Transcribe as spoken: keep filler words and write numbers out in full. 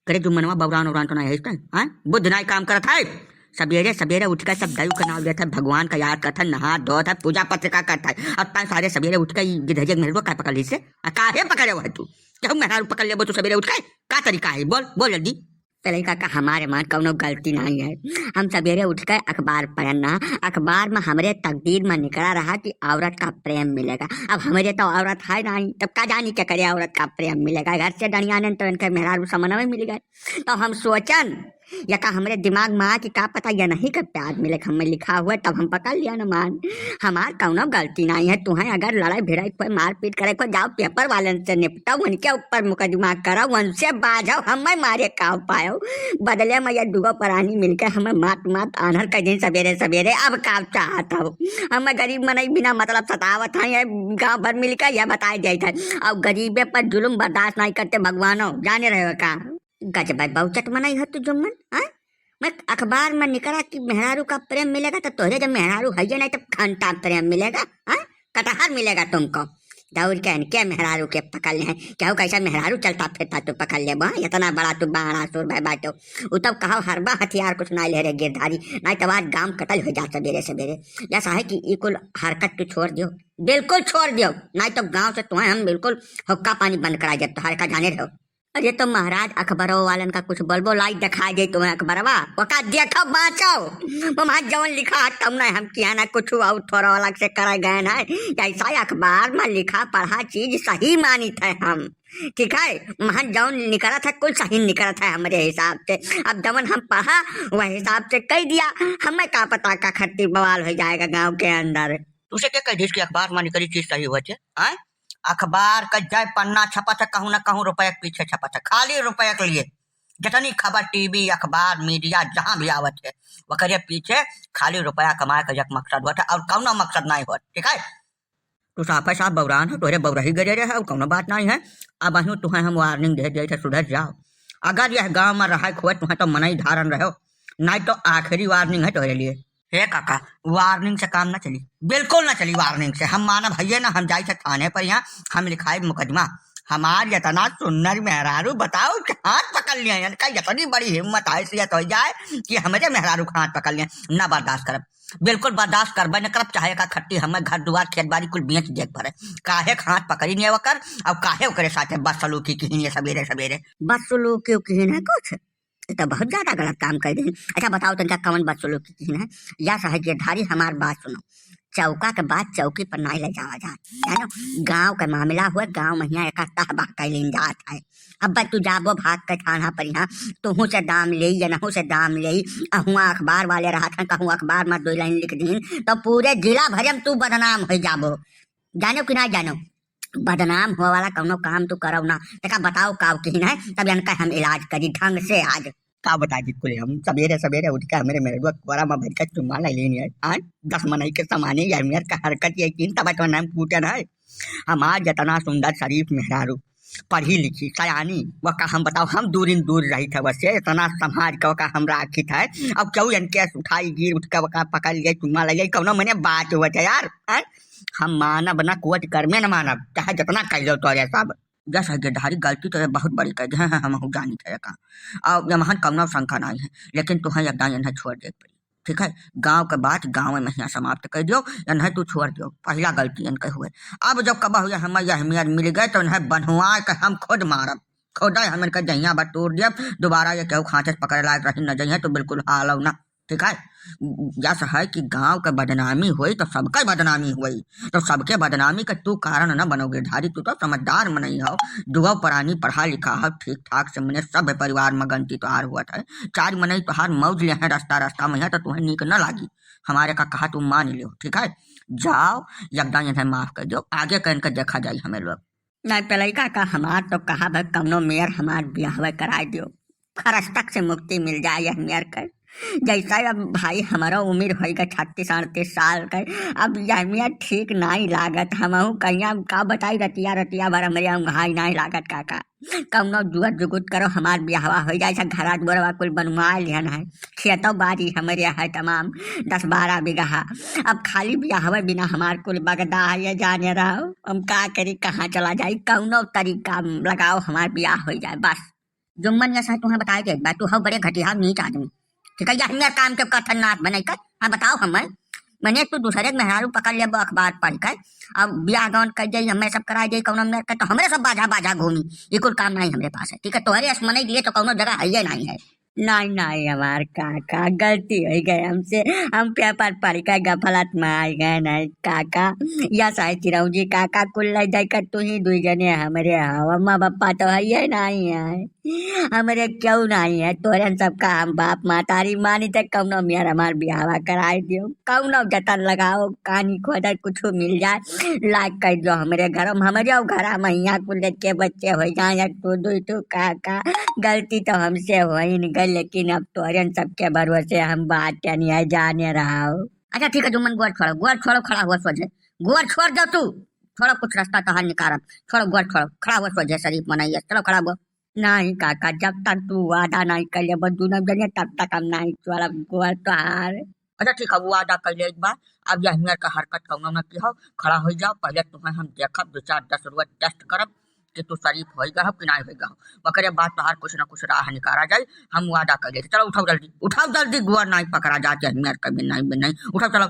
करे जुम्मनवा बौरान उरान तो नाहीं है इसका, हाँ? बुद्धि नाहीं काम करत है। सबेरे सबेरे उठ के सब दयु के नाव लेत है, भगवान का याद करत है, नहा धोत है, पूजा पत्रिका करत है। और तैं सारे सबेरे उठ के ई गिधरिया के मेहरुआ काहे पकड़ ली से? आ काहे पकड़े हो तू? केहू मेहरारू पकड़ लेबो तू सबेरे उठ के? का तरीका है? बोल, बोल जल्दी। पहले काका, हमारे मान कौनो गलती नाहीं है। हम सबेरे उठ के अखबार पढ़न ना, अखबार में हमरे तकदीर में निकला रहा कि औरत का प्रेम मिलेगा। अब हमरे तो औरत है नाहीं, तब का जानी के करे औरत का प्रेम मिलेगा। घर से डणियाने तो इनके मेहरारू समनवे मिल गए। तो हम सोचन, या का हमरे दिमाग में आ कि का पता या नहीं के प्यार मिले, हमें लिखा हुआ, तब हम पकड़ लिया न मान। हमार कौनो गलती नाहीं है, तुहें अगर लड़ाई भिड़ाई कोई मारपीट करे को, जाओ पेपर वालन से निपटाओ, उनके ऊपर मुकदमा करो, उनसे बाझो, हमें मारे का पायो। बदले में ये दुगो प्राणी मिलके हमें मात मात आन्हर कर दिन सबेरे सबेरे। अब का चाहत हो? हमें गरीब मनई बिना मतलब सतावत हैं, ये गांव भर मिलके ये बताए जाइत है। और गरीबे पर जुल्म बर्दाश्त नाहीं करते भगवानो, जाने रहे हो का? गजब बहुचट मनई हो तू जुम्मन, हाँ? मैं अखबार में निकला कि मेहरारू का प्रेम मिलेगा, तो तोहरे जब मेहरारू है ये नहीं, तब खानदान प्रेम मिलेगा, हाँ? कटहर मिलेगा तुमको। दौड़ के इनके मेहरारू के पकड़ ले हैं। केहू कैसा मेहरारू चलता फिरता तू पकड़ लेबो, हाँ? इतना बड़ा तू बाणासुर भाई बाटो। उ तब कहो हरबा हथियार कुछ नाहीं ले रे गिरधारी, नाहीं तो आज गांव कतल हो जा सबेरे सबेरे। ऐसा है कि ई कुल हरकत तू छोड़ दियो, बिल्कुल छोड़ दियो, नाहीं तो गांव से तुम्हें हम बिल्कुल हुक्का पानी बंद करा देब, तोहरे का जाने रहो। अरे तो महाराज, अखबारो वालन का कुछ बोलबो, लाई दिखाई दे तुम्हें अखबारवा, ओका देखो बाँचो। वो वहाँ जौन लिखा है तब ना हम किया ना कुछ और थोड़ा अलग से करे गए ना। जैसा ही अखबार में लिखा पढ़ा चीज सही मानित है हम, ठीक है? वहाँ जौन निकलत है कुल सही निकलत है हमरे हिसाब से। अब जौन हम पढ़ा वह हिसाब से कह दिया, हमें का पता का खट्टी बवाल हो जाएगा गाँव के अंदर। तुसे के कह दिस कि अखबार में निकली चीज सही होत है, आय? अखबार का जय पन्ना छपत है, कहूँ ना कहूँ रुपया के पीछे छपत है, खाली रुपया के लिए। जितनी खबर टीवी, अखबार, मीडिया जहाँ भी आवत है, ओकरे पीछे खाली रुपया कमाए का एक मकसद होत है और कौनो मकसद नाहीं होत, ठीक है? तू साफे साफ बौरान हो, तोहरे बौरही गरे रहे और कौनो बात नाहीं है। अब अहियों तुहें हम warning दे दिए थे, सुधर जाओ। अगर यह गाँव में रहे खोए तुहें तो मनई धारन रहो, नाहीं तो आखिरी warning है तोहरे लिए। हे काका, warning से काम ना चली, बिल्कुल ना चली warning से। हम मानब हइये ना, हम जाई थे थाने पर, यहाँ हम लिखाई मुकदमा। हमार इतना सुंदर मेहरारू बताओ कि हाथ पकड़ लिया, इनका इतनी बड़ी हिम्मत, हैसियत हो जाए कि हमरे मेहरारू का हाथ पकड़ लिया, ना बर्दाश्त करब, बिल्कुल बर्दाश्त करबे न करब। चाहे का खट्टी हमें घर दुआर खेत बाड़ी कुल बेच देख पड़े, काहे का हाथ पकड़ी नहीं ओकर, अब काहे ओकरे साथे बदसलूकी किहिन ये सबेरे सबेरे। बदसलूकी किहिन है कुछ? ये तो बहुत ज्यादा गलत काम कर देन। अच्छा बताओ तनिका कवन बदसलूकी किहिन है? या सहे गिरधारी हमार बात सुनो, चौका के बात चौकी पर नाई ले जावा जाए, जानो? गाँव के मामला हुए, गाँव में हियाँ एका तह बहकाई लेन जात है। अब तू जाबो भाग के थाना पर, यहाँ तोहू से दाम लेई, यनहू से दाम लेई, अहुआ अखबार वाले रहत हैं, कहूँ अखबार में दो लाइन लिख दीन तो पूरे जिला भर में तू बदनाम हो जाबो, जानो कि ना जानो? बदनाम होए वाला कौनो काम तू करौ ना। तेका बताओ काव किहिन है, तब इनका हम इलाज करी ढंग से आज। का बताई बिल्कुल, हम सबेरे सबेरे उठ के हमरे मेहरुआ कोरा में भर के चुम्मा ले लेनी है। आज दस मनई के समाने ये मेर का हरकत ये किहिन, तब तो नाम कूटन है। हमार जितना सुंदर शरीफ मेहरारू, पढ़ी लिखी, सयानी, वका हम बताओ, हम दूरिन दूर रहित है, वसे इतना संभाल के वका हम राखित है। अब केहू इनके उठाई गिर उठ के वका पकड़ लिए, चुम्मा ले लिए, कौनो मने बात होत है यार, हैं? हम मानब ना, कोर्ट कर्मे न मानब, चाहे जितना कह लो तोरे सब। जस है गिरधारी, गलती तो ये बहुत बड़ी कर दे हैं, हम जानी थे का। अब यमहन कौनो शंका नहीं है, लेकिन तुहें एकदम इन्हें छोड़ दे पड़ी, ठीक है? गाँव के बात गाँव में हियाँ समाप्त कर दियो, इन्हें तू छोड़ दियो, पहला गलती इनके हुए। अब जब कबहुँ हुए हम यह मेर मिल गए तो इन्हें बनवा के हम खुद मारब, खुद हम इनका जहिया बा तोड़ दियब, दोबारा ये केहू खाँचे से पकड़े लायक रही न जइहें तो बिल्कुल हालव ना। ठीक है, जस है कि गाँव के बदनामी होई तो सबके बदनामी होई, तो सबके बदनामी के तू कारण न बनो गिरधारी, तू तो समझदार मनई हो, दुआ प्राणी पढ़ा लिखा हो, ठीक ठाक से मने सब परिवार में गनती तोहार हुआ था, चार मनई तोहार मौज ले हैं रास्ता रास्ता में है तो तुहें नीक न लागी, हमारे का कहा तू मान लियो, ठीक है, जाओ, यकदा इन्हें माफ कर दो, आगे का इनका देखा जाई हमें लोग। नहीं पेलई काका, हमार तो कहा भाई कौनो मेर हमार बियाहवे कराए दियो, खरस्तक से मुक्ति मिल जाए यह मेर के। जैसा अब भाई हमारा उम्र होई गए छत्तीस अड़तीस साल के, अब यह मेर ठीक नहीं लागत। हमहू कहिया का बताई, रतिया रतिया भर हमरे उंघाई नहीं लागत काका। कौनो जुगत जुगुत करो, हमार बियाहवा हो जाए, सब घरा दुआरवा कुल बनवा लिहन है, खेतो बाड़ी हमरे है तमाम दस बारह बीघा। अब खाली बियाहवे बिना हमार कुल बगदा है, ये जाने रहो। हम का करी, कहाँ चला जाई, कौनो तरीका लगाओ, हमार बियाह हो जाए बस। जुम्मन यस है, तुम्हें बताए देत बा, तू हौ बड़े घटिया नीच आदमी। ठीक है, या हमें काम के कथन नाथ बनाई कर, हाँ बताओ हमें, मने तू दूसरे के मेहरारू पकड़ लेबो अखबार पढ़ के, अब बियाह गौन कर जाई, हमें सब कराई जाई, कौनो मेर के तो हमरे सब बाझा बाझा घूमी, ये कुल काम नहीं हमरे पास है। ठीक है, तोहरे अस मनई लिए तो कौनो जगह है ये नहीं है। नहीं, नहीं, हमार काका, गलती होइ गए हमसे, हम पेपर पढ़ के गफलत में आ गए नहीं काका। या साहे चिरौंजी काका कुल ले जाए कर तू ही दुई जने हमरे हवा, माँ बापा तो है ये नहीं है। हमरे क्यों नहीं है, तोरन सबका हम बाप मातारी मानी, ते कौनो मेर हमार बियाहवा कराई दियो, कौनो जतन लगाओ, कानी खोदर कुछ मिल जाए, लाग कर दो हमरे घर में, हमरे घरा में यहाँ कुल के बच्चे हो जाए, एक ठो, दुई ठो, का, का, गलती तो हमसे हो ही नहीं गई, लेकिन अब तोरन सबके भरोसे हम बात नहीं है, जाने रहो। अच्छा ठीक है, जुम्मन गोड़ छोड़ो, गोड़ छोड़ो, खड़ा हुआ सोझे, गोड़ छोड़ दो तू, छोड़ो कुछ रास्ता तोहार निकारब, छोड़ो गोड़ छोड़ो, खड़ा हुआ सोझे, शरीफ मनई है, चलो खड़ा हुआ। नहीं काका, जब तक तू वादा नहीं कर लेबो दोनों जने, तब तक हम नहीं छोड़ब गोड़ तोहार। अच्छा ठीक है, वो वादा कर ले एक बार, अब यह मेर का हरकत कौनो न की हो, खड़ा हो जाओ, पहले तुम्हें हम देखब, दो चार दस रुपये टेस्ट करब कि तू शरीफ होई गहो कि नहीं होई गहो, ओकरे बाद तोहार कुछ ना कुछ राह निकाला जाए, हम वादा कर ले। चलो उठाओ जल्दी, उठाओ जल्दी, गोड़ नहीं पकड़ा जात यह मेर का भी नहीं, भी नहीं, उठाओ चलो।